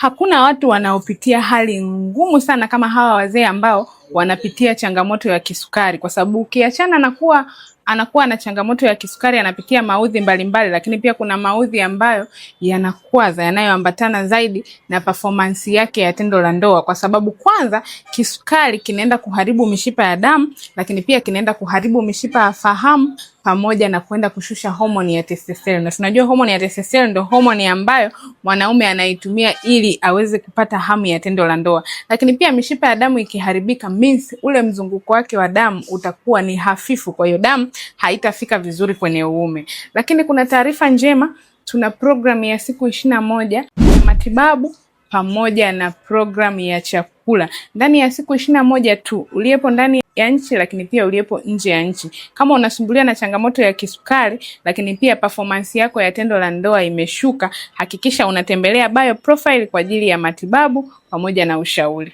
Hakuna watu wanaopitia hali ngumu sana kama hawa wazee ambao wanapitia changamoto ya kisukari, kwa sababu ukiachana na kuwa anakuwa na changamoto ya kisukari, anapitia maudhi mbalimbali, lakini pia kuna maudhi ambayo yanakwaza, yanayoambatana zaidi na performance yake ya tendo la ndoa, kwa sababu kwanza kisukari kinaenda kuharibu mishipa ya damu, lakini pia kinaenda kuharibu mishipa ya fahamu pamoja na kwenda kushusha homoni ya testosterone. Na tunajua homoni ya testosterone ndio homoni ambayo mwanaume anaitumia ili aweze kupata hamu ya tendo la ndoa. Lakini pia mishipa ya damu ikiharibika, means ule mzunguko wake wa damu utakuwa ni hafifu, kwa hiyo damu haitafika vizuri kwenye uume. Lakini kuna taarifa njema, tuna programu ya siku 21 matibabu pamoja na programu ya chakula ndani ya siku 21 tu, uliyepo ndani ya nchi lakini pia uliyepo nje ya nchi. Kama unasumbuliwa na changamoto ya kisukari, lakini pia performance yako ya tendo la ndoa imeshuka, hakikisha unatembelea bio profile kwa ajili ya matibabu pamoja na ushauri.